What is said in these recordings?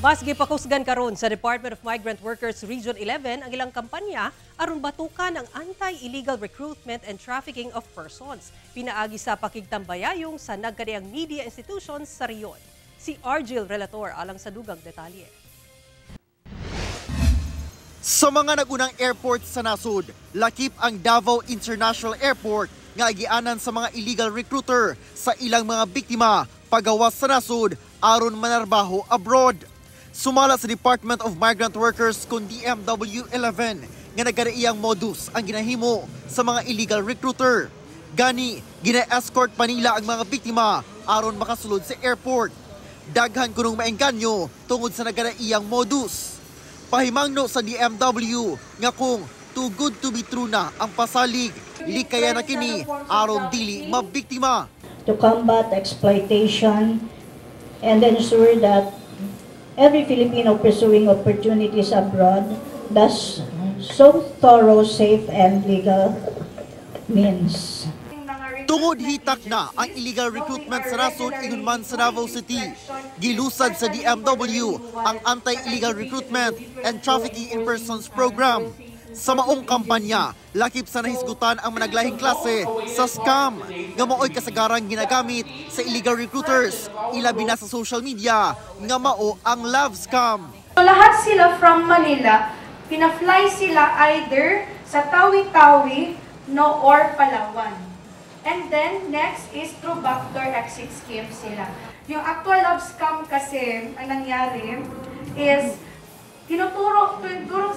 Mas gipakusgan karon sa Department of Migrant Workers Region 11 ang ilang kampanya aron batukan ang anti-illegal recruitment and trafficking of persons pinaagi sa pakigtambayayong sa nagkadaiyang media institutions sa rehiyon. Si Argil Relator alang sa dugang detalye. Sa mga nagunang airport sa nasod, lakip ang Davao International Airport nga agianan sa mga illegal recruiter sa ilang mga biktima pagawas sa nasod aron manarbaho abroad. Sumala sa Department of Migrant Workers kon DMW 11 nga nagkadaiyang modus ang ginahimo sa mga illegal recruiter. Gani, gina-escort pa nila ang mga biktima aron makasulod sa airport. Daghan kunong maengganyo tungod sa nagkadaiyang modus. Pahimangno sa DMW nga kung too good to be true na ang pasalig, likaya na kini aron dili mabiktima. To combat exploitation and ensure that every Filipino pursuing opportunities abroad does so through safe and legal means. Tungod hitak na ang illegal recruitment sa nasod ingon man sa Davao City, gilusad sa DMW ang Anti-Illegal Recruitment and Trafficking in Persons Program. Sa maong kampanya, lakip sa nahisgutan ang managlahing klase sa scam nga mao'y kasagarang ginagamit sa illegal recruiters, ilabi na sa social media nga mao ang love scam. So lahat sila from Manila, pina-fly sila either sa Tawi-Tawi, no, or Palawan. And then next is through backdoor exit scheme sila. Yung actual love scam kasi, ang nangyari is tinuturo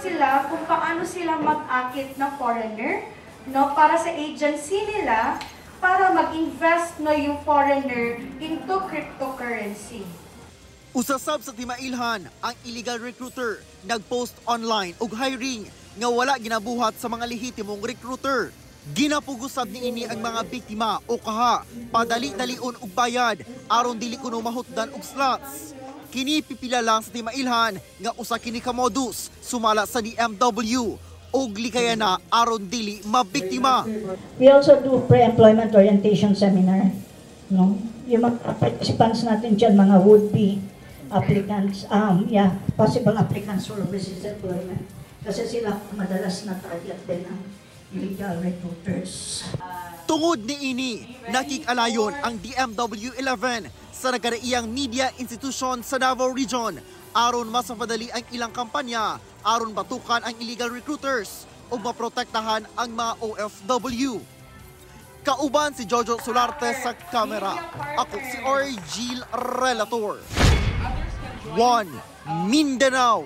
sila kung paano sila mag-akit ng foreigner, no, para sa agency nila para mag-invest, no, yung foreigner into cryptocurrency. Usasab sa timailhan, ang illegal recruiter nagpost online og hiring nga wala ginabuhat sa mga lehitimong recruiter. Ginapugos sab niini ang mga biktima o kaha padali-dalion og bayad aron dili kuno mahutdan og slots. Kini pipila lang sa timailhan nga usa kini ka modus sumala sa DMW og likaya na aron dili mabiktima. We also do pre-employment orientation seminar. No? Yung mga participants natin dyan, mga would-be applicants, yeah, possible applicants for overseas employment. Kasi sila madalas na target din ng illegal recruiters. Tungod niini, nakig-alayon ang DMW 11 sa nagkadaiyang media institution sa Davao Region aron mas mapadali ang ilang kampanya aron batukan ang illegal recruiters ug maprotektahan ang mga OFW. Kauban si Jojo Solarte sa kamera. Ako si Orgil Relator. 1 Mindanao.